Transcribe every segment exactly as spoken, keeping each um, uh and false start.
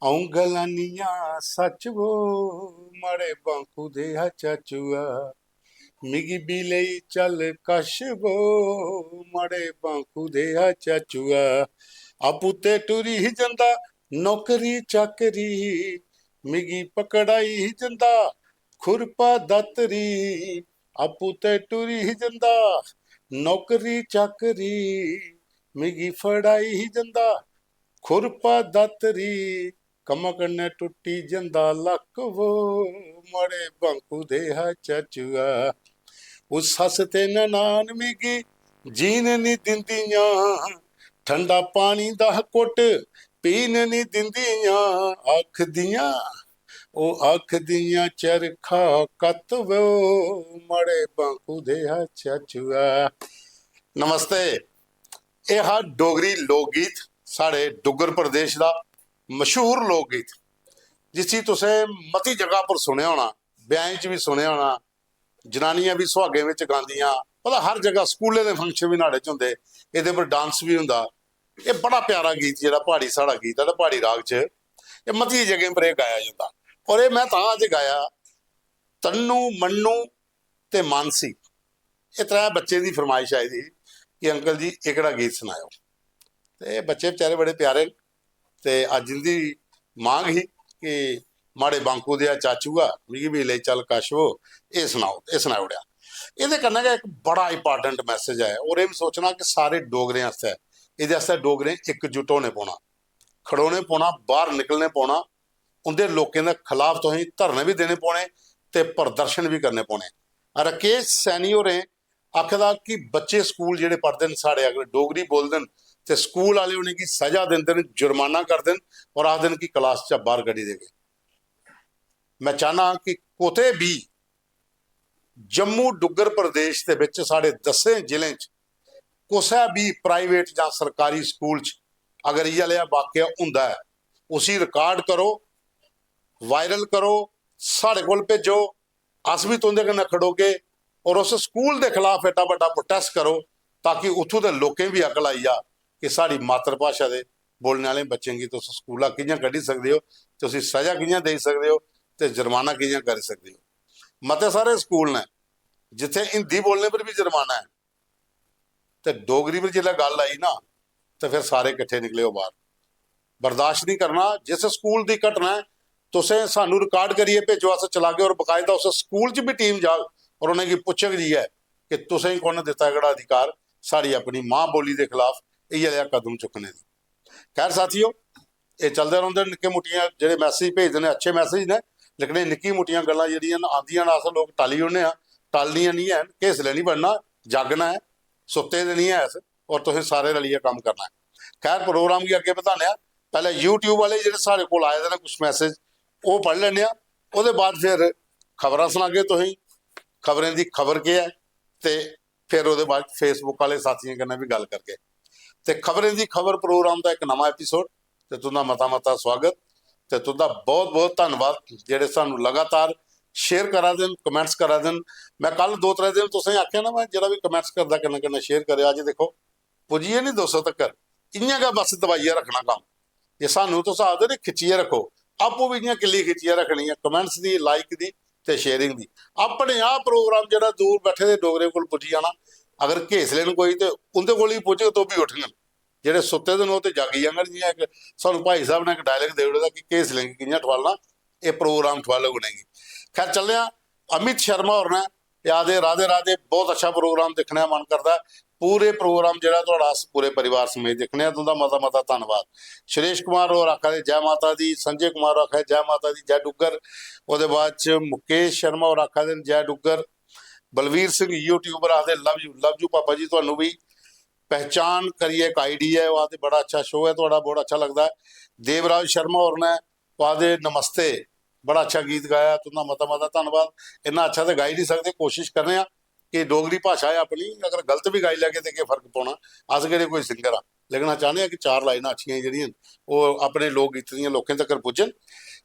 अ'ऊं गलानियां सच वो, माड़े बांकू दे हा चाचुआ। मिगी बी लेई चल कश वो, माड़े बांकू दे हा चाचुआ। आपूं ते टुरी ही जंदा नौकरी चाकरी, मिगी पकड़ाई ही जंदा खुरपा दातरी। आपूं ते टुरी ही जंदा नौकरी चाकरी, मिगी फड़ाई ही जंदा खुरपा दातरी। कम्मा कन्नै टुट्टी जंदा लक्क वो, माड़े बांकू दे हा चाचुआ। उस सस्स ते ननान मिगी जीन नी दिंदियां, ठंडा पानी दा घुट पीन नी दिंदियां। आखदियां, ओ आखदियां, चरखा कत्त वो, माड़े बांकू दे हा चाचुआ। नमस्ते। एह् हा डोगरी लोक गीत, साढ़े डुग्गर प्रदेश दा मशहूर लोक गीत, जिसी तुसें मती जगह पर सुनेआ होना, ब्याहें च बी सुनेआ होना, जनानियां बी सुहागें बिच गांदियां, पता हर जगह स्कूलें दे function बी न्हाड़े च होंदे। एह्दे पर dance बी होंदा। एह् बड़ा प्यारा गीत जेह्ड़ा प्हाड़ी, साढ़ा गीत ऐ, ते प्हाड़ी राग च एह् मतियें जगहें पर एह् गाया जंदा। और एह् में तां अज्ज गाया, तन्नू, मन्नू ते मानसी, एह् त्रै बच्चें दी फरमाइश आई दी ही कि अंकल जी एह्कड़ा गीत सनाएओ। ते एह् बच्चे बेचारे बड़े प्यारे न, ते अज्ज इंदी मांग ही कि माड़े बांकू देआ चाचू आ, मिगी बी लेई चल कश ओ, एह् सनाओ, एह् सनाई ओड़ेआ। एह्दे कन्नै गै इक बड़ा important message ऐ, और एह् बी सोचना कि सारे डोगरें आस्तै, एह्दे आस्तै डोगरें इकजुट होने पौना, खड़ोने पौना, बाहर निकलने पौना, उंदे लोकें दे खिलाफ तुसें धरने बी देने पौने ते प्रदर्शन बी करने पौने। राकेश सैनी होरें आखे दा कि बच्चे स्कूल जेह्ड़े पढ़दे न साढ़े, अगर डोगरी बोलदे न ते स्कूल आह्ले उ'नेंगी सजा दिंदे न, जुर्माना करदे न और आखदे न कि क्लास चा बाहर कड्ढी देगे। मैं चाहना कि कुतै बी जम्मू डुग्गर प्रदेश दे बिच साढ़े दसें जिलें च कुसै बी प्राइवेट जां सरकारी स्कूल च अगर इ'यै लेहा वाकया होंदा ऐ, उसी रिकार्ड करो, वायरल करो, साढ़े कोल भेजो, अस बी तुं'दे कन्नै खड़ोगे। और उस स्कूल दे खिलाफ एड्डा बड्डा प्रोटेस्ट करो, ताकि उत्थूं दे लोकें बी अकल आई जा कि साढ़ी मातृभाशा दे बोलने आह्ले बच्चें गी तुस स्कूला कि'यां कड्ढी सकदे ओ, ते उसी सजा कि'यां देई सकदे ओ, ते जुर्माना कि'यां करी सकदे ओ। मते सारे स्कूल न जित्थै हिंदी बोलने पर बी जुर्माना ऐ, ते डोगरी पर जिसलै गल्ल आई ना, ते फिर सारे किट्ठे निकले ओ बाहर। बर्दाश्त नहीं करना। जिस स्कूल दी घटना ऐ, तुसें सानू रिकार्ड करियै भेजो, अस चलागे। और बाकायदा उस स्कूल च बी टीम जाग और उ'नेंगी पुच्छग जाइयै कि तुसें कु'न दित्ता एह्कड़ा अधिकार साढ़ी अपनी मां बोली दे खिलाफ इ'यै लेहा कदम चुक्कने दी। खैर साथियो, एह् चलदे रौंह्दे न निक्के मुट्टियां, जेह्ड़े मैसेज भेजदे न, अच्छे मैसेज न, लेकिन एह् निक्की मुट्टियां गल्लां जेह्ड़ियां न, आंदियां न, अस लोक टाली ओड़ने आं। टालनियां निं हैन, घेसले निं बनना, जागना ऐ, सुत्ते दे निं ऐ अस, और तुसें सारे रलियै कम्म करना ऐ। खैर, प्रोग्राम गी अग्गें बधाने आं। पैह्लें YouTube आह्ले जेह्ड़े साढ़े कोल आए दे न कुछ मैसेज, ओह् पढ़ी लैन्ने आं। ओह्दे बाद फिर खबरां सनागे तुसेंगी, खबरें दी खबर केह् ऐ, ते फिर ओह्दे बाद Facebook आह्ले साथियें कन्नै बी गल्ल करगे। ते खबरें दी खबर प्रोग्राम दा इक नमां एपिसोड, ते तुं'दा मता मता स्वागत, ते तुं'दा बहुत बहुत धन्नवाद जेह्ड़े सानू लगातार शेयर करा दे न, कमेंट्स करा दे न। मैं कल दो त्रै दिन तुसें आखेआ ना, मैं जेह्ड़ा बी कमेंट्स करदा कन्नै कन्नै शेयर करेओ। अज्ज दिक्खो, पुज्जियै निं दो सौ तक्कर, इ'यां गै बस दबाइयै रक्खना कम्म। जे सानू तुस आखदे नी खिच्चियै रक्खो, आपूं बी इ'यां किल्ली खिच्चियै रक्खनी ऐ कमेंट्स दी, लाइक दी ते शेयरिंग दी। अपने आप प्रोग्राम जेह्ड़ा दूर बैठे दे डोगरें कोल पुज्जी जाना। अगर घेसले न कोई ते उं'दे कोल ही पुज्जग, तो बी उठङन। जेह्ड़े सुत्ते दे न, ओह् ते जागी जाङन। जि'यां इक सानू भाई साहब ने इक डायलॉग देई ओड़े दा कि घेसलें गी कि'यां ठुआलना, एह् प्रोग्राम ठुआलग उ'नेंगी। खैर, चलने आं। अमित शर्मा होर ने एह् आखदे, "राधे राधे, बहुत अच्छा प्रोग्राम दिक्खने दा मन करदा ऐ।" पूरे प्रोग्राम जेह्ड़ा थुआढ़ा अस पूरे परिवार समेत दिक्खने आं। तुं'दा मता मता धन्नवाद। सुरेश कुमार होर आखा दे, "जै माता दी।" संजय कुमार होर आखा दे, "जै माता दी, जै डुग्गर।" ओह्दे बाद च मुकेश शर्मा होर आखा दे न, "जै डुग्गर।" बलवीर सिंह यूट्यूबर आखदे, "लव यू, लव यू पापा जी, तुहानू बी।" पहचान करियै इक आईडी ऐ, ओह् आखदे, "बड़ा अच्छा शो ऐ थुआढ़ा, बड़ा अच्छा लगदा ऐ।" देवराज शर्मा होर ने, ओह् आखदे, "नमस्ते, बड़ा अच्छा गीत गाया, तुं'दा मता मता धन्नवाद।" इन्ना अच्छा ते गाई निं सकदे, कोशिश करने आं कि डोगरी भाशा ऐ अपनी, अगर गलत बी गाई लैगे ते केह् फर्क पौना, अस केह्ड़े कोई सिंगर आं। लेकिन अस चाह्न्ने आं कि चार लाइनां अच्छियां जेह्ड़ियां न, ओह् अपने लोक गीत दियां लोकें तगर पुज्जन।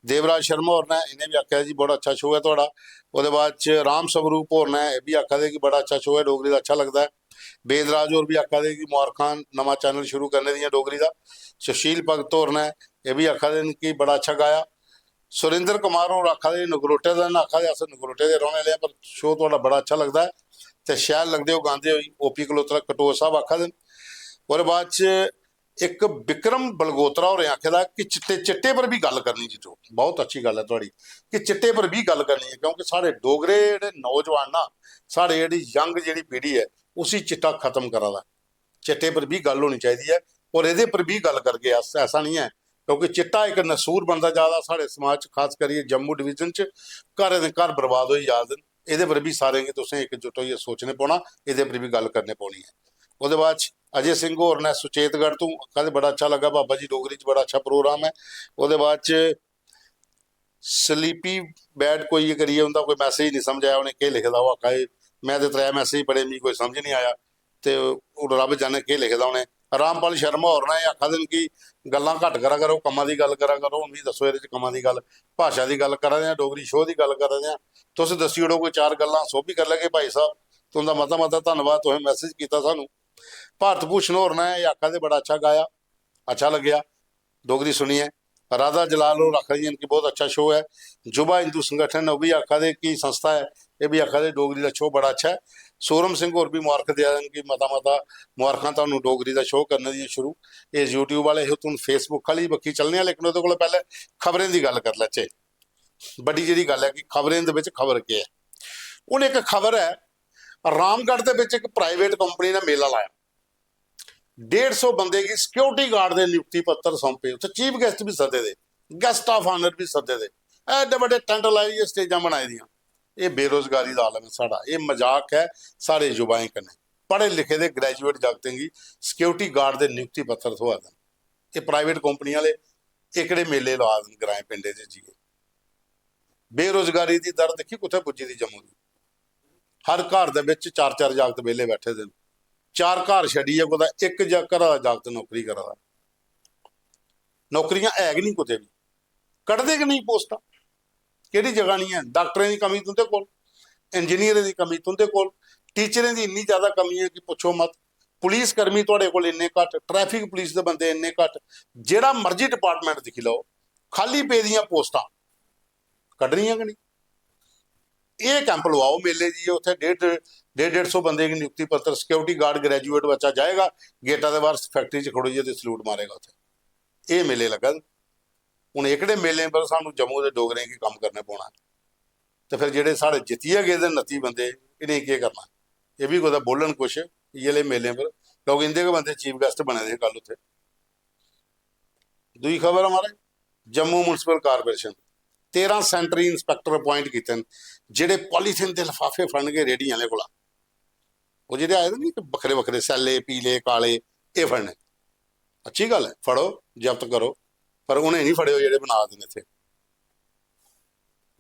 देवराज शर्मा होर ने, इ'नें बी आखेआ जी बड़ा अच्छा शो ऐ थुआढ़ा। ओह्दे बाद च राम स्वरूप होर ने एह् बी आखा दे कि बड़ा अच्छा शो ऐ, डोगरी दा अच्छा लगदा ऐ। बेदराज होर बी आखा दे कि मुबारखां नमां चैनल शुरू करने दियां डोगरी दा। सुशील भगत होर ने एह् बी आखा दे न कि बड़ा अच्छा गाया। सुरेंद्र कुमार होर आखा दे, नगरोटे दे न, आखा दे अस नगरोटे दे रौह्ने आह्ले आं, पर शो थुआढ़ा बड़ा अच्छा लगदा ऐ ते शैल लगदे ओ गांदे होई। ओपी कलोत्रा कटोच साहब आखा दे न। ओह्दे बाद च इक विक्रम बलगोत्रा होरें आखे दा कि चिट्टे, चिट्टे पर बी गल्ल करनी जी, जो बहुत अच्छी गल्ल ऐ थुआढ़ी कि चिट्टे पर बी गल्ल करनी ऐ, क्योंकि साढ़े डोगरे जेह्ड़े नौजवान ना, साढ़े जेह्ड़ी यंग जेह्ड़ी पीढ़ी ऐ, उसी चिट्टा खत्म करा दा। चिट्टे पर बी गल्ल होनी चाहिदी ऐ और एह्दे पर बी गल्ल करगे अस। ऐसा निं ऐ, क्योंकि चिट्टा इक नसूर बनदा जा दा साढ़े समाज च, खास करियै जम्मू डिवीजन च घरें दे घर बर्बाद होई जा दे न। एह्दे पर बी सारें गी तुसें इकजुट होइयै सोचने पौना, एह्दे पर बी गल्ल करने पौनी ऐ। ओह्दे बाद च अजय सिंह होर ने सुचेतगढ़ तों आखा दे, बड़ा अच्छा लग्गा बाबा जी, डोगरी च बड़ा अच्छा प्रोग्राम ऐ। ओह्दे बाद च स्लीपी बैड कोई करियै उं'दा कोई मैसेज निं समझ आया, उ'नें केह् लिखे दा, ओह् आखा दे, "में ते त्रै मैसेज पढ़े, मिगी कोई समझ निं आया।" ते हून रब जाने केह् लिखे दा उ'नें। रामपाल शर्मा होर ने एह् आखा दे न कि गल्लां घट्ट करा करो, कम्मा दी गल्ल करा करो। हून मिगी दस्सो एह्दे च कम्मा दी गल्ल, भाशा दी गल्ल करा दे आं, डोगरी शो दी गल्ल करा दे आं, तुस दस्सी ओड़ो कोई चार गल्लां, अस ओह् बी करी लैगे भाई साहब। तुं'दा मता मता धन्नवाद, तुसें मैसेज कीता सानूं। भारत भूषण होर ने एह् आखा दे बड़ा अच्छा गाया, अच्छा लग्गेआ डोगरी सुनियै। राधा जलाल होर आखा दियां न कि बहुत अच्छा शो ऐ। युवा हिंदू संगठन न, ओह् बी आखा दे कि संस्था ऐ, एह् बी आखा दे डोगरी दा शो बड़ा अच्छा ऐ। सूरम सिंह होर बी मुबारख देआ दे न कि मता मता मुबारखां तुहानू डोगरी दा शो करने दियां शुरू। एह् YouTube आह्ले हे, हून Facebook आह्ली बक्खी चलने आं, लेकिन ओह्दे कोला पैह्लें खबरें दी गल्ल करी लैचे। बड्डी जेह्ड़ी गल्ल ऐ कि खबरें दे बिच खबर केह् ऐ। हून इक खबर ऐ, रामगढ़ दे बिच इक प्राइवेट कंपनी ने मेला लाया, डेढ़ सौ बंदे गी सिक्योरिटी गार्ड दे नियुक्ति पत्र सौंपे, उत्थै चीफ गेस्ट बी सद्दे दे, गेस्ट ऑफ ऑनर बी सद्दे दे, एड्डे बड्डे टैंट लाए, स्टेजां बनाई दियां। एह् बेरोजगारी दा आलम ऐ साढ़ा, एह् मजाक ऐ साढ़े युवाएं कन्नै। पढ़े लिखे दे ग्रेजुएट जागतें गी सिक्योरिटी गार्ड दे नियुक्ति पत्र थ्होआ दे न। एह् प्राइवेट कंपनी आह्ले एह्कड़े मेले ला दे न ग्राएं पिंडें च जाइयै। बेरोजगारी दी दर दिक्खी कुत्थै पुज्जी दी जम्मू दी। हर घर दे बिच चार चार जागत बेह्ले बैठे दे न। चार घर छड्डियै कुतै इक जा-, घरा दा जागत नौकरी करा दा। नौकरियां है गै निं कुतै बी, कढदे गै निं पोस्टां। केह्ड़ी जगह निं ऐ? डाक्टरें दी कमी तुं'दे कोल, इंजीनियरें दी कमी तुं'दे कोल, टीचरें दी इन्नी ज्यादा कमी ऐ कि पुच्छो मत। पुलिस कर्मी थुआढ़े कोल इन्ने घट्ट, ट्रैफिक पुलिस दे बंदे इन्ने घट्ट, जेह्ड़ा मर्जी डिपार्टमेंट दिक्खी लैओ, खाली पेदियां पोस्टां कड्ढनियां गै निं। एह् कैंप लोआओ मेले च, उत्थै डेढ़, डेढ़ डेढ़ सौ बंदे गी नियुक्ति पत्र, सिक्योरिटी गार्ड ग्रेजुएट बच्चा जाएगा, गेटा दे बाह्र फैक्ट्री च खड़ोइयै ते सलूट मारेगा उत्थै। एह् मेले लग्गा दे। हून एह्कड़े मेलें पर सानूं जम्मू दे डोगरें गी कम्म करने पौना ऐ। ते फिर जेह्ड़े साढ़े जित्तियै गेदे नत्ती बंदे, इ'नेंगी केह् करना? एह् बी कुतै बोलन कुछ इ'यै लेह् मेलें पर, क्योंकि इं'दे गै बंदे चीफ गेस्ट बने दे हे कल उत्थै। दूई खबर ऐ, महाराज, जम्मू म्युनिसिपल कारपोरेशन तेरां सैनिटरी इंस्पैक्टर अपॉइंट कीते न, जेह्ड़े पॉलीथीन दे लफाफे फड़न गे रेह्ड़ियें आह्ले कोला। ओह् जेह्ड़े आए दे नी बक्खरे बक्खरे सैल्ले, पीले, काले, एह् फड़ने। अच्छी गल्ल ऐ, फड़ो, जब्त करो, पर उ'नें निं फड़ेओ जेह्ड़े बना दे न इत्थै।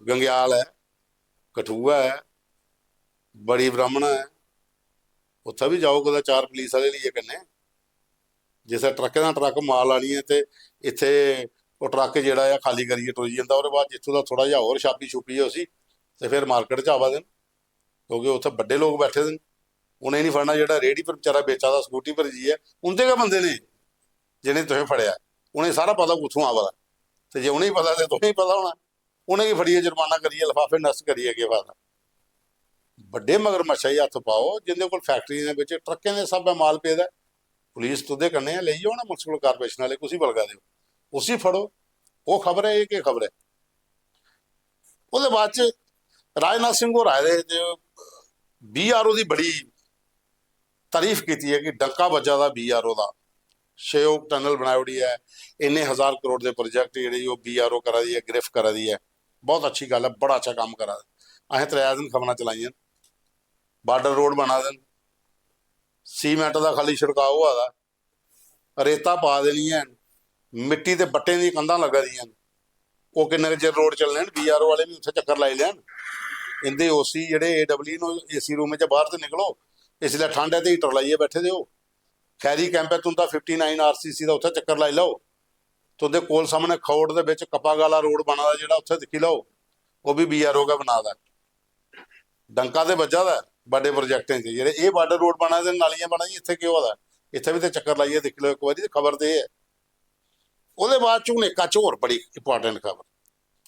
गंगेआल ऐ, कठुआ ऐ, बड़ी ब्राह्मणा ऐ, उत्थै बी जाओ कुतै चार पुलिस आह्ले लेइयै कन्नै। जिसलै ट्रकै दा ट्रक माल आनियै ते इत्थै ओह् ट्रक जेह्ड़ा ऐ खाल्ली करियै टुरी जंदा, ओह्दे बाद जित्थूं दा थोह्ड़ा जेहा होर छापी छुपियै उसी ते फिर मार्केट च आवा दे न, क्योंकि उत्थै बड्डे लोक बैठे दे न। उ'नें निं फड़ना, जेह्ड़ा रेह्ड़ी पर बेचारा बेचा दा स्कूटी पर जाइयै, उं'दे गै बंदे ने जि'नें तुसें फड़ेआ, उ'नेंगी सारा पता कुत्थूं आवा दा। ते जे उ'नेंगी पता ते तुसेंगी पता होना। उ'नेंगी फड़ियै जुर्माना करियै लफाफे नष्ट करियै केह् फायदा? बड्डे मगरमच्छै गी हत्थ पाओ जिं'दे कोल फैक्ट्रियें दे बिच ट्रकें दे स्हाबै माल पेदा ऐ। पुलिस तुं'दे कन्नै ऐ, लेई जाओ ना म्युनिसिपल कारपोरेशन आह्ले, कुसी बलगा दे ओ? उसी फड़ो। ओह् खबर ऐ, एह् केह् खबर ऐ? ओह्दे बाद च राजनाथ सिंह होर आए दे हे ते बीआरओ दी बड़ी तारीफ कीती ऐ कि डंका बज्जा दा बीआरओ दा, शेओक टनल बनाई ओड़ी ऐ, इन्ने हजार करोड़ दे प्रोजेक्ट जेह्ड़े ओह् बीआरओ करा दी ऐ, गिरफ्त करा दी ऐ। बहुत अच्छी गल्ल ऐ, बड़ा अच्छा कम्म करा दा। असें त्रै दिन खबरां चलाइयां न, बार्डर रोड बना दे न, सीमेंट दा खाली छिड़काव होआ दा, रेता पा दे निं हैन, मिट्टी ते बट्टें दी कंधां लग्गा दियां न। ओह् किन्ने चिर रोड चलने न? बीआरओ आह्ले बी उत्थै चक्कर लाई लैन। इं'दे ओसी जेह्ड़े एडब्ल्यू न, एसी रूम च बाह्र ते निकलो। इसलै ठंड ऐ ते हीटर लाइयै बैठे दे ओ। खैरी कैंप ऐ तुं'दा फिफ्टी नाइन आरसीसी दा, उत्थै चक्कर लाई लैओ। तुं'दे कोल सामनै खौड़ दे बिच कप्पा गाला रोड बना दा जेह्ड़ा, उत्थै दिक्खी लैओ, ओह् बी बीआरओ गै बना दा ऐ। डंका ते बज्जा दा ऐ बड्डे प्रोजेक्टें च, जेह्ड़े एह् बार्डर रोड बना दे, नालियां बना दियां, इत्थै केह् होआ दा? इत्थै बी ते चक्कर लाइयै दिक्खी लैओ इक बारी, खबर ते एह् ऐ। ओह्दे बाद च हून इक अच्च होर बड़ी इंपार्टेंट खबर,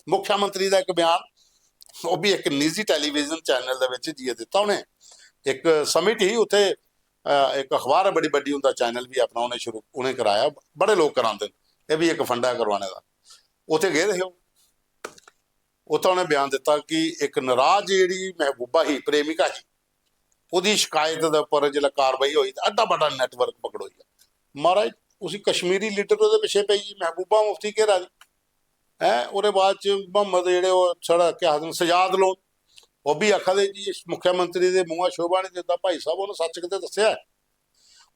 मुख्यमंत्री दा इक बयान, ओह् बी इक निजी टेलीविजन चैनल दे बिच जाइयै दित्ता उ'नें। इक समिट ही उत्थै, अ, इक अखबार ऐ बड़ी बड्डी, उं'दा चैनल बी अपना उ'नें शुरू, उ'नें कराया, बड़े लोक करांदे न, एह् बी इक फंड ऐ करवाने दा। उत्थै गेदे हे ओह्, उत्थै उ'नें बयान दित्ता कि इक नाराज जेह्ड़ी महबूबा ही, प्रेमिका ही, ओह्दी शिकायत दे उप्पर जिसलै कार्रवाई होई ते एड्डा बड्डा नेटवर्क पकड़ोई गेआ। महाराज, उसी कश्मीरी लीडर ओह्दे पिच्छे पेई गेई, महबूबा मुफ्ती घेरा दी ऐ। ओह्दे बाद च मोहम्मद जेह्ड़े ओह् साढ़ा केह् आखदे न, सजाद लोन, ओह् बी आखा दे जी इस मुख्यमंत्री दे मुंहा शोभा निं दिंदा। भाई साहब, उ'नें सच्च ते दस्सेआ ऐ।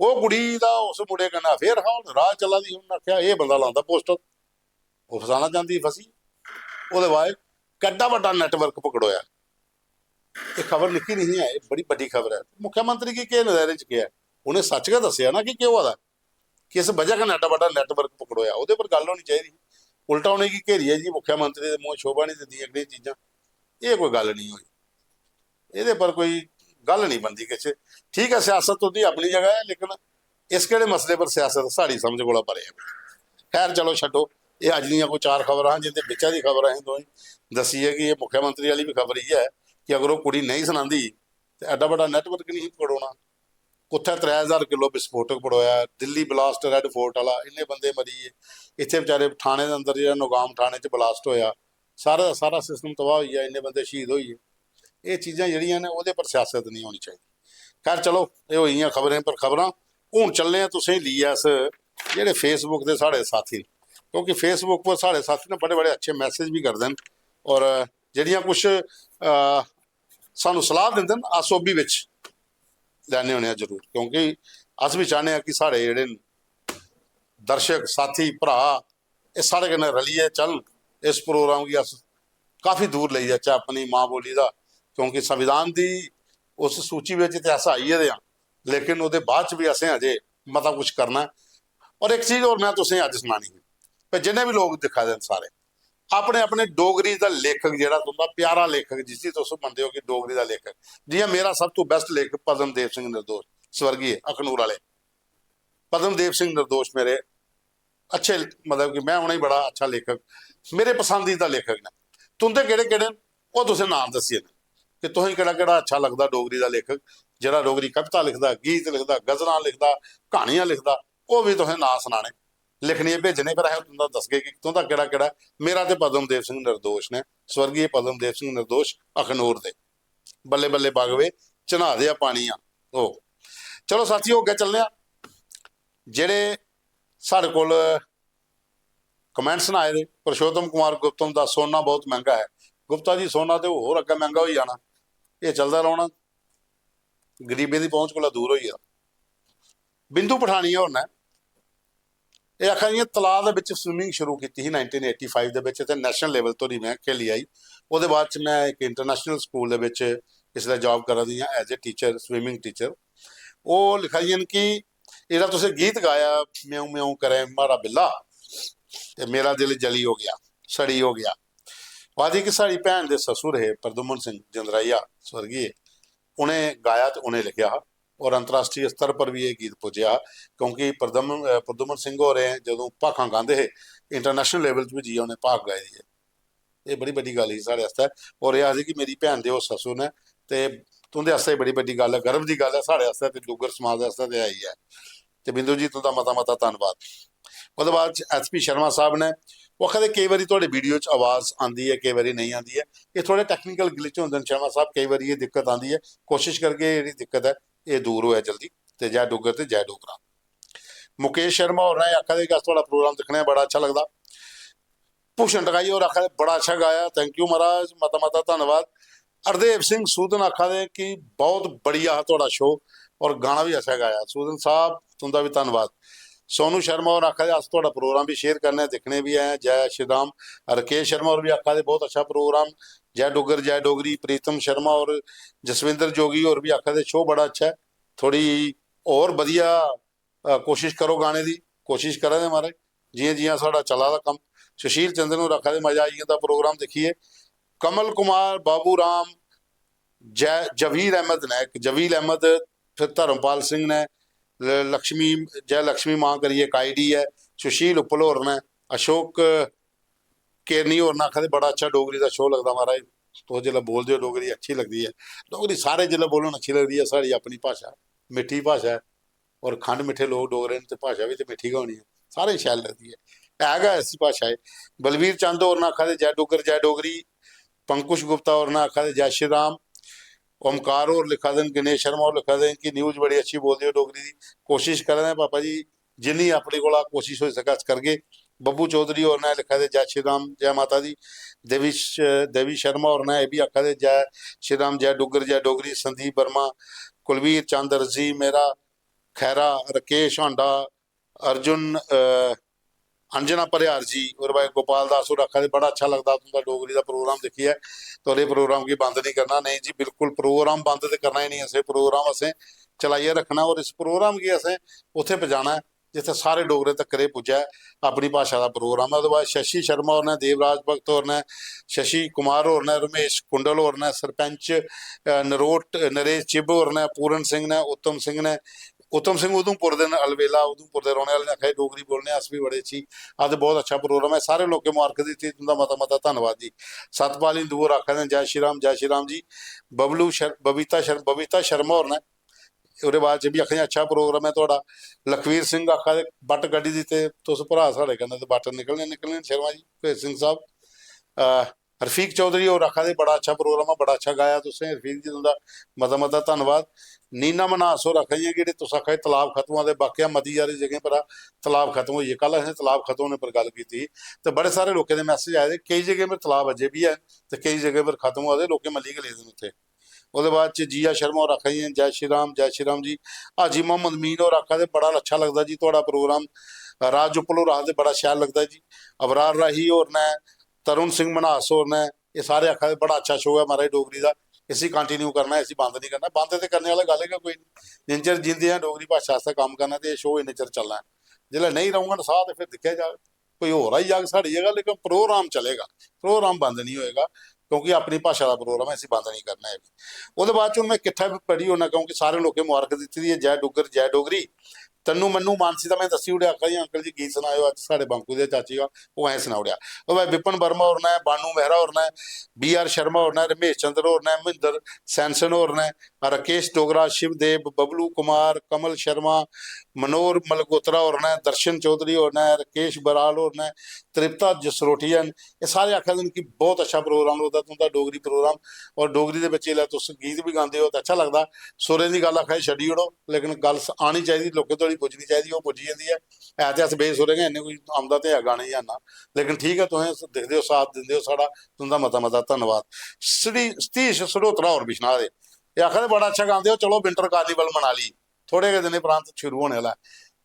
ओह् कुड़ी दा उस मुड़े कन्नै अफेयर हा, ओह् नाराज चला दी ही, उ'न्नै आखेआ एह् बंदा लांदा पोस्टर, ओह् फसाना चांह्दी ही, फसी। ओह्दे बाद केड्डा बड्डा नेटवर्क पकड़ोआ। एह् खबर निक्की नहीं ऐ, एह् बड़ी बड्डी खबर ऐ। मुख्यमंत्री गी केह् नजरें च केह् ऐ, उ'नें सच्च गै दस्सेआ ना कि केह् होआ दा, किस वजह कन्नै एड्डा बड्डा नेटवर्क पकड़ोआ, ओह्दे पर गल्ल होनी चाहिदी। उल्टा उ'नेंगी घेरियै जी मुख्यमंत्री दे मूंह शोभा निं दिंदियां एह्कड़ियां चीजां, एह् कोई गल्ल निं होई। एह्दे पर कोई गल्ल निं बनदी किश। ठीक ऐ, सियासत तुं'दी अपनी जगह ऐ, लेकिन इस केह्ड़े मसले पर सियासत साढ़ी समझ कोला परे ऐ। खैर, चलो, छड्डो। एह् अज्ज दियां कोई चार खबरां हियां, जिं'दे बिच्चा दी खबर असें तुसेंगी दस्सी ऐ कि एह् मुख्यमंत्री आह्ली बी खबर इ'यै ऐ कि अगर ओह् कुड़ी नेईं सनांदी ते एड्डा बड्डा नेटवर्क निं पकड़ोना। कुत्थै त्रै ज्हार किलो विस्फोटक पड़ोआ, दिल्ली ब्लास्ट, रेड फोर्ट आह्ला, इन्ने बंदे मरी गे। इत्थै बेचारे ठाणे दे अंदर जेह्ड़ा नौगाम ठाणे च ब्लास्ट होआ, सारा दा सारा सिस्टम तबाह होई गेआ, इन्ने बंदे शहीद होई गे। एह् चीजां जेह्ड़ियां न, ओह्दे पर सियासत निं होनी चाहिदी। खैर, चलो, एह् होई गेइयां खबरें पर खबरां। हून चलने आं तुसेंगी लेइयै अस जेह्ड़े Facebook दे साढ़े साथी न, क्योंकि Facebook पर साढ़े साथी ना बड़े बड़े अच्छे मैसेज बी करदे न, और जेह्ड़ियां कुछ, अ, सानू सलाह दिंदे न, अस ओह् बी बिच लैने होने आं जरूर, क्योंकि अस बी चाह्न्ने आं कि साढ़े जेह्ड़े न दर्शक, साथी, भ्राऽ, एह् साढ़े कन्नै रलियै चलन, इस प्रोग्राम गी अस काफी दूर लेई जाचै अपनी मां बोली दा, क्योंकि संविधान दी उस सूची बिच ते अस आई गेदे आं, लेकिन ओह्दे बाद च बी असें अजे मता कुछ करना ऐ। और इक चीज होर में तुसेंगी अज्ज सनानी ही, कि जिन्ने बी लोक दिक्खा दे न सारे, अपने अपने डोगरी दा लेखक, जेह्ड़ा तुं'दा प्यारा लेखक, जिसी तुस मनदे ओ कि डोगरी दा लेखक, जि'यां मेरा सब तू बेस्ट लेखक पद्मदेव सिंह निर्दोष, स्वर्गीय अखनूर आह्ले पद्मदेव सिंह निर्दोष मेरे अच्छे, मतलब कि में उ'नेंगी बड़ा अच्छा लेखक, मेरे पसंदीदा लेखक न। तुं'दे केह्ड़े केह्ड़े न, ओह् तुसें नांऽ दस्सी देने कि तुसें केह्ड़ा केह्ड़ा अच्छा लगदा डोगरी दा लेखक, जेह्ड़ा डोगरी कविता लिखदा, गीत लिखदा, गजलां लिखदा, क्हानियां लिखदा, ओह् बी तुसें नांऽ सनाने, लिखनियै भेजने, फिर असें तुं'दा दसगे कि तुं'दा केह्ड़ा केह्ड़ा। मेरा ते पद्मदेव सिंह निर्दोष ने, स्वर्गीय पद्मदेव सिंह निर्दोष अखनूर दे, बल्ले बल्ले बागवे चन्हा देआ पानी आ। ओ, चलो साथियो, अग्गें चलने आं। जेह्ड़े साढ़े कोल कमेंट्स न आए दे, पुरुषोत्तम कुमार गुप्तम दा सोना बहुत मैंह्गा है। गुप्ता जी, सोना ते होर अग्गें मैंह्गा होई जाना, एह् चलदा रौह्ना, गरीबें दी पहुंच कोला दूर होई गेदा। बिंदु पठानिया होर ने, एह् आखा दियां, तलाऽ दे बिच स्विमिंग शुरू कीती ही नाइनटीन एटी फाइव दे बिच ते नेशनल लेवल धोड़ी में खेली आई। ओह्दे बाद च में इक इंटरनेशनल स्कूल दे बिच इसलै जॉब करा दी आं as a teacher, swimming teacher। ओह् लिखा दियां न कि जेह्ड़ा तुसें गीत गाया, म्याऊं म्याऊं करे म्हारा बिल्ला, ते मेरा दिल जली हो गया, सड़ी हो गया। ओह् आखदी कि साढ़ी भैन दे ससुर हे प्रद्युमन सिंह जंदराइया, स्वर्गीय, उ'नें गाया ते उ'नें लिखेआ हा, और अंतर्राष्ट्रीय स्तर पर बी एह् गीत पुज्जेआ हा, क्योंकि प्रद्युमन, अ, प्रद्युमन सिंह होरें जदूं भाखां गांदे हे, इंटरनेशनल लेवल च बी जाइयै उ'नें भाख गाई दी ऐ। एह् बड़ी बड्डी गल्ल ही साढ़े आस्तै। और एह् आखदे कि मेरी भैन दे ओह् ससुर न, ते तुं'दे आस्तै बड़ी बड्डी गल्ल ऐ, गर्व दी गल्ल ऐ साढ़े आस्तै ते डुग्गर समाज आस्तै ते है ही ऐ। ते बिंदु जी, तुं'दा मता मता धन्नबाद। ओह्दे बाद च एस पी शर्मा साहब ने, ओह् आखा दे केई बारी थुआढ़े वीडियो च आवाज आंदी ऐ, केई बारी नेईं आंदी ऐ, एह् थोह्ड़े टेक्निकल ग्लिच होंदे न शर्मा साहब, केई बारी एह् दिक्कत आंदी ऐ, कोशिश करगे एह् जेह्ड़ी दिक्कत ऐ एह् दूर होऐ जल्दी। ते जय डुग्गर ते जय डोगरा। मुकेश शर्मा होर ने आखा दे कि अस थुआढ़ा प्रोग्राम दिक्खने आं, बड़ा अच्छा लगदा। भूषण टकाई होर आखा दे बड़ा अच्छा गाया, थैंक यू महाराज, मता मता धन्नवाद। हरदेव सिंह सूदन आखा दे कि बहुत बढ़िया हा थुआढ़ा शो और गाना बी अच्छा गाया। सूदन साहब, तुं'दा बी धन्नवाद। सोनू शर्मा होर आखा दे अस थुआढ़ा प्रोग्राम बी शेयर करने आं, दिक्खने बी आए आं। जय श्री राम। राकेश शर्मा होर बी आखा दे बहुत अच्छा प्रोग्राम, जय डुग्गर जय डोगरी। प्रीतम शर्मा होर, जसविंदर जोगी होर बी आखा दे शो बड़ा अच्छा ऐ, थोड़ी होर बधिया अ, कोशिश करो गाने दी, कोशिश करा दे महाराज। जियां जियां साढ़ा चला दा कम्म, सुशील चंद्र होर आखा दे मजा आई जंदा प्रोग्राम दिक्खियै। कमल कुमार, बाबू राम, जय जवीर अहमद ने, इक जवीर अहमद, फिर धर्मपाल सिंह ने, ल-, लक्ष्मी, जय लक्ष्मी मां करियै इक आईडी ऐ, सुशील उपल होर ने, अशोक केरनी होर ने आखा दे बड़ा अच्छा डोगरी दा शो लगदा महाराज, तुस जिसलै बोलदे ओ डोगरी अच्छी लगदी ऐ। डोगरी सारे जिसलै बोलन अच्छी लगदी ऐ, साढ़ी अपनी भाशा, मिट्ठी भाशा ऐ। और खंड मिट्ठे लोक डोगरे न ते भाशा बी ते मिट्ठी गै होनी ऐ, सारें गी शैल लगदी ऐ, है गै ऐसी भाशा ऐ। बलवीर चंद होर न आखा दे जय डुग्गर जय डोगरी, पंकुश गुप्ता होर न आखा दे जय श्री राम, ओमकार होर लिखा दे न, गणेश शर्मा होर लिखा दे न कि न्यूज बड़ी अच्छी बोलदे ओ डोगरी दी, कोशिश करा दे आं पापा जी, जिन्नी अपने कोला कोशिश होई सकै अस करगे। बब्बू चौधरी होर ने लिखा दे जय श्री राम जय माता दी। देवी श-, देवी शर्मा होर ने एह् बी आखा दे जय श्री राम जय डुग्गर जय डोगरी। संदीप वर्मा, कुलवीर चंद रजी मेरा, खैरा, राकेश हांडा, अर्जुन, अ, अंजना परिहार जी और भाई गोपाल दास होर आखा दे बड़ा अच्छा लगदा तुंदा डोगरी दा प्रोग्राम दिक्खियै, तुंदे प्रोग्राम गी बंद नहीं करना। नहीं जी, बिल्कुल प्रोग्राम बंद ते करना ही नहीं असें, प्रोग्राम असें चलाइयै रक्खना और इस प्रोग्राम गी असें उत्थै पजाना ऐ जित्थै सारे डोगरे तक्कर एह् पुज्जै। अपनी भाशा दा प्रोग्राम ऐ। ओह्दे बाद शशि शर्मा होर ने, देवराज भगत होर ने, शशि कुमार होर ने, रमेश कुंडल होर ने, सरपंच, अ, नरोट, नरेश चिब होर ने, पूरन सिंह ने, उत्तम सिंह ने, उत्तम सिंह उधमपुर दे न, अलबेला उधमपुर दे रौह्ने आह्ले न, आखा दे डोगरी बोलने अस बी बड़े अच्छी। अस ते बहुत अच्छा प्रोग्राम ऐ, सारे लोकें मुबारक दित्ती, तुंदा मता मता धन्नवाद जी। सतपाल हिंदू होर आखा दे न, जय श्री राम, जय श्री राम जी। बबलू शर-, बबीता शर-, बबीता शर्मा होर न, ओह्दे बाद च बी आखा दे अच्छा प्रोग्राम ऐ थुआढ़ा। लखवीर सिंह आखा दे बट्ट कड्ढी दित्ते तुस भ्राऽ साढ़े कन्नै, ते बट्ट निकलने, निकलने न शर्मा जी, भगत सिंह साहब। अ, रफीक चौधरी होर आखा दे बड़ा अच्छा प्रोग्राम ऐ, बड़ा अच्छा गाया तुसें रफीक जी, तुंदा मता मता धन्नवाद। नीना मन्हास होर आखा दियां कि जेह्ड़े तुस आखा दे तलाब खत्म होआ दे, बाकेआ मती सारी जगहें पर तलाब खत्म होई गे। कल असें तलाब खत्म होने पर गल्ल कीती ही ते बड़े सारे लोकें दे मैसेज आए दे, केई जगहें पर तलाब अजें बी हैन ते केई जगहें पर खत्म होआ दे, लोकें मल्ली गै लेदे न उत्थै। ओह्दे बाद च जिया शर्मा होर आखा दियां जय श्री राम, जय श्री राम जी। हाजी मोहम्मद मीन होर आखा दे बड़ा अच्छा लगदा जी थुआढ़ा प्रोग्राम। राज उपल होर आखदे बड़ा शैल लगदा जी। अबरार राही होर ने, तरुण सिंह मन्हास होर ने, एह् सारे आखा दे बड़ा अच्छा शो ऐ महाराज डोगरी दा, इसी कंटिन्यू करना ऐ, इसी बंद नहीं करना। बंद ते करने आह्ला गल्ल गै कोई नहीं, जिन्ने चिर जींदे आं डोगरी भाशा आस्तै कम्म करना ते एह् शो इन्ने चिर चलना ऐ। जिसलै नेईं रौह्ङन साह् ते फिर दिक्खेआ जाग, कोई होर आई जाग साढ़ी जगह, लेकिन प्रोग्राम चलेगा, प्रोग्राम बंद नहीं होएगा, क्योंकि अपनी भाशा दा प्रोग्राम ऐ, इसी बंद नहीं करना ऐ। ओह्दे बाद च हून में किट्ठा बी पढ़ी ओड़ना, क्योंकि सारे लोकें मुबारक दित्ती दी ऐ, जय डुग्गर, जय डोगरी। तन्नू मन्नू मानसी दा में दस्सी ओड़ेआ, आखा दी, "अंकल जी, गीत सनाएओ अज्ज साढ़े बांकू दे चाची दा," ओह् असें सनाई ओड़ेआ। ओह् भाई विपिन वर्मा होर न, बानू मेहरा होर न, बी आर शर्मा होर न, रमेश चंद्र होर न, महेंद्र सैनसन होर न, राकेश डोगरा, शिवदेव, बबलू कुमार, कमल शर्मा, मनोहर मल्होत्रा होर न, दर्शन चौधरी होर न, राकेश बराल होर न, तृप्ता जसरोटिया न। एह् सारे आखा दे न कि बहुत अच्छा प्रोग्राम होंदा तुं'दा डोगरी प्रोग्राम, और डोगरी दे बिच जेल्लै तुस गीत बी गांदे ओ ते अच्छा लगदा। सुरें दी गल्ल आखा दी छड्डी ओड़ो, लेकिन गल्ल स-, आनी चाहिदी, लोकें धोड़ी पुज्जनी चाहिदी, ओह् पुज्जी जंदी ऐ। है ते अस बेसुरे गै, इन्ने कोई आमदा ते है गाने गी इन्ना, लेकिन ठीक ऐ, तुसें दिखदे ओ, साथ दिंदे ओ साढ़ा, तुं'दा मता मता धन्नवाद। श्री सतीश सडोत्रा होर बी सना दे, एह् आखा दे बड़ा अच्छा गांदे ओ, चलो विंटर कार्निवल मनाली थोड़े गै दिनें परांत शुरू होने आह्ला ऐ।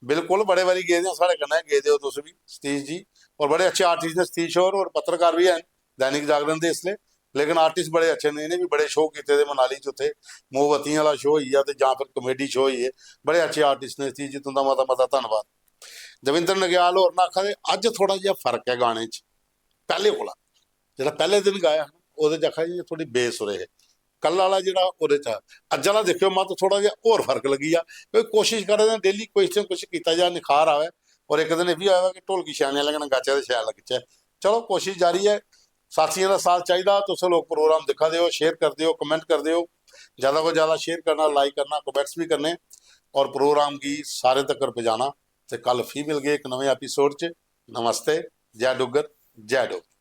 बिल्कुल, बड़े बारी गेदे ओ, साढ़े कन्नै गेदे ओ तुस बी सतीश जी, और बड़े अच्छे आर्टिस्ट न सतीश होर, और पत्रकार बी हैन दैनिक जागरण दे इसलै, लेकिन आर्टिस्ट बड़े अच्छे न, इ'नें बी बड़े शो कीते दे मनाली च, उत्थै मोमबत्तियें आह्ला शो होई गेआ ते जां फिर कॉमेडी शो होई गे। बड़े अच्छे आर्टिस्ट न सतीश जी, तुं'दा मता मता धन्नवाद। दविंदर नगेआल होर न आखा दे अज्ज थोड़ा जेहा फर्क ऐ गाने च पैह्ले कोला, जेह्ड़ा पैह्ले दिन गाया हा ना, ओह्दे च आखा दे थोड़ी बेसुरे हे। कल आह्ला जेह्ड़ा ओह्दे च हा, अज्ज आह्ला दिक्खेओ, मत थोड़ा जेहा होर फर्क लग्गी गेआ। कोई कोशिश करा दे डेली कुछ ना कुछ कीता जा, निखार आवै। और इक दिन एह् बी आया कि ढोलकी स्याने आह्ले कन्नै गाचै ते शैल लग्गचै। चलो, कोशिश जारी ऐ। साथियें दा साथ चाहिदा। तुस लोक प्रोग्राम दिक्खा दे ओ, शेयर करदे ओ, कमेंट करदे ओ, ज्यादा कोला ज्यादा शेयर करना, लाइक करना, कमेंट्स बी करने, और प्रोग्राम गी सारें तक्कर पजाना। ते कल फ्ही मिलगे इक नमें एपिसोड च। नमस्ते, जय डुग्गर, जय डोगरी।